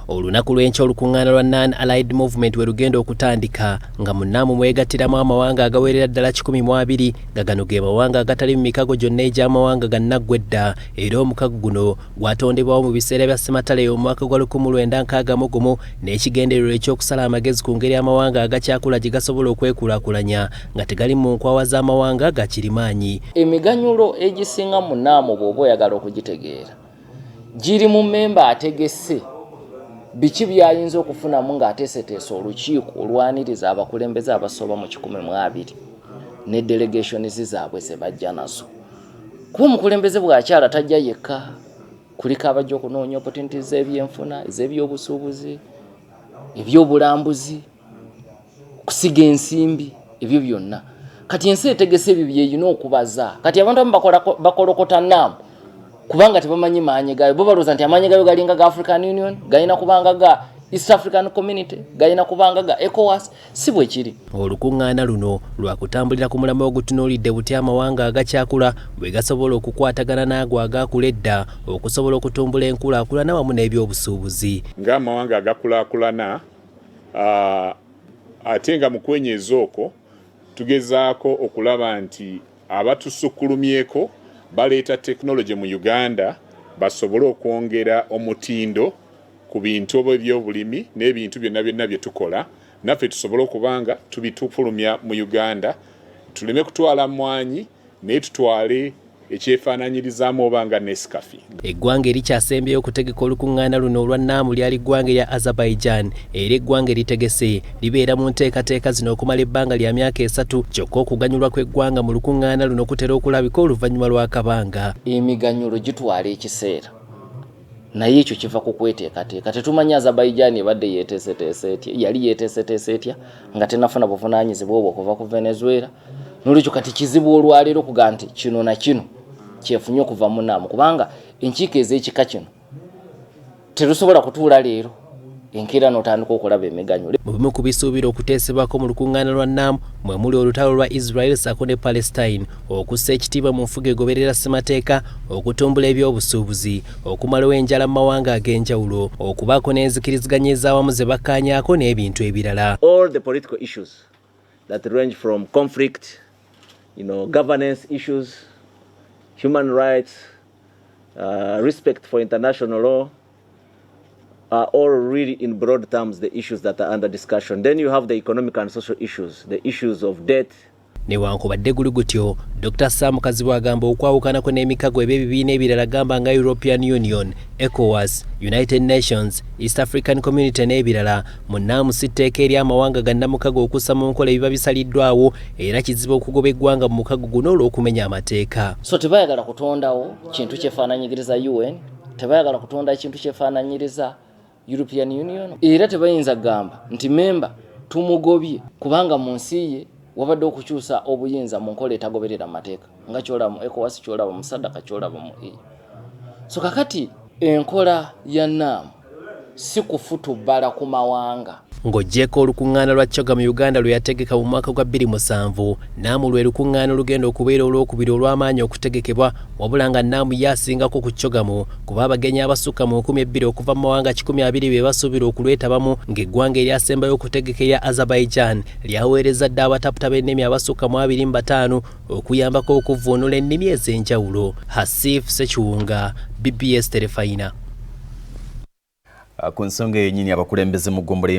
Olunaku lw'enkya olukuŋŋaana lwa Non Allied Movement we lugenda okutandika, nga mu NAM mwegattiramu amawanga agawerera ddala 120, nga gano ge mawanga agatali mu mikago gyonna egy'amawanga gannaggwa edda. Era omukago guno gwatondebwawo mu biseera bya Ssematalo omwaka gwa 1961 n'ekigendererwa eky'okusala amagezi ku ngeri amawanga agakyakula gye gasobola okwekulaakulanya nga tegali mu nkwawa z'amawanga gakirimaanyi. Emiganyulo egisinga mu NAM, bw'oba oyagala okugitegeera, giri mu memba ategese biki byayinza okufunamu ng'ateeseteese olukiiko olwaniriza abakulembeze abasoba mu 120 ne delegations zaabwe ze bajja nazo, kuba omukulembeze bw'akyala tajja yekka. Kuliko abajja okunoonya opportunities z'ebyenfuna, ez'ebyobusuubuzi, ebyobulambuzi, okusiga ensimbi, ebyo byonna. Kati ensi etegese ebyo byeyina okubaza. Kati abantu abamu bakolokota NAM kubanga tebamanyi maanyi gaayo. Bo balowooza nti amaanyi gaayo galinga ga African Union, galina kubanga ga East African Community, galina kubanga ga ECOWAS. Si bwe kiri. Olukuŋŋaana luno lwakutambulira ku mulamwa ogutunuulidde butya amawanga agakyakula bwe gasobola okukwatagana n'ago agaakula edda okusobola okutumbula enkulaakulana wamu n'ebyobusuubuzi. Ng'amawanga agakulaakulana, ate nga mu kwenyeeza okwo tugezaako okulaba nti abatusukkulumyeko baleeta tekinologi mu Uganda basobole okwongera omutindo ku bintu oba ebyobulimi n'ebintu byonna byonna bye tukola, naffe tusobole okuba nga tubitufulumya mu Uganda, tuleme kutwala mwanyi naye tutwale ekyefaananyirizaamu oba nga Nescafe. Eggwanga erikyasembyeyo okutegeka olukuŋŋaana luno olwa NAM lyali ggwanga erya Azerbaijan, era eggwanga eritegese libeera mu nteekateeka zino okumala ebbanga lya myaka 3. Kyokka okuganyulwa kw'eggwanga mu lukuŋŋaana luno kutera okulabika oluvannyuma lw'akabanga. Emiganyulo gitwala ekiseera, naye ekyo kiva ku kweteekateeka. Tetumanyi Azerbaijan ebadde yeeteeseteese etya, yali yeeteeseteese etya nga tenafuna buvunaanyizibwa obwo okuva ku Venezuela. Nolwekyo kati kizibu olwaleero okugaa nti kino na kino kyefunye okuva mu NAM, kubanga enkiiko ez'ekika kino terusobola kutuula leero enkeera n'otandika okulaba emiganyulo. Mu bimu ku bisuubira okuteesebwako mu lukuŋŋaana lwa NAM mwe muli olutalo lwa Israel ssaako ne Palestine, okussa ekitiibwa mu nfuga egoberera ssemateeka, okutumbula ebyobusuubuzi, okumalawo enjala mu mawanga ag'enjawulo, okubaako n'enzikiriziganya ez'awamu ze bakkaanyaako n'ebintu ebirala. All the political issues that range from conflict, governance issues, human rights, respect for international law, are all really in broad terms the issues that are under discussion. Then you have the economic and social issues, the issues of debt. Newankubadde guli gutyo, Dr Sam Kazibwe agamba okwawukanako n'emikago eba ebibiina ebirala, gamba nga European Union, ECOWAS, United Nations, East African Community n'ebirala, mu NAM si tteeka eri amawanga gannamukago okussa mu nkola ebiba bisaliddwawo, era kizibu okugoba eggwanga mu mukago guno olw'okumenya amateeka. So tebayagala kutondawo kintu kyefaananyiriza UN, tebayagala kutonda kintu kyefaananyiriza European Union, era tebayinza kugamba nti memba tumugobye kubanga mu nsi ye wabadde okukyusa obuyinza mu nkola etagoberera mateeka, nga kyolaba mu ECOWAS, kyolaba mu SADC, kyolaba mu EU. So kakati enkola ya NAM si kufutubbala ku mawanga. Ng'oggyeeko olukuŋŋaana lwa CHOGM mu Uganda lwe yategeka mu mwaka gwa 2007, NAM lwe lukuŋŋaana olugenda okubeera olwokubiri olw'amaanyi okutegekebwa, wabula nga NAM ye asingako ku CHOGM kuba abagenyi abasukka mu 2000 okuva mu mawanga 120 be basuubira okulwetabamu, ng'eggwanga eryasembayo okutegeka erya Azerbaijan lyaweereza dda abataputa b'ennimi abasukka mu 25 okuyambako okuvvuunula ennimi ez'enjawulo. Hasif Sekiwunga, BBS Terefayina. Ku nsonga eyo nyini, abakulembeze mu ggombolola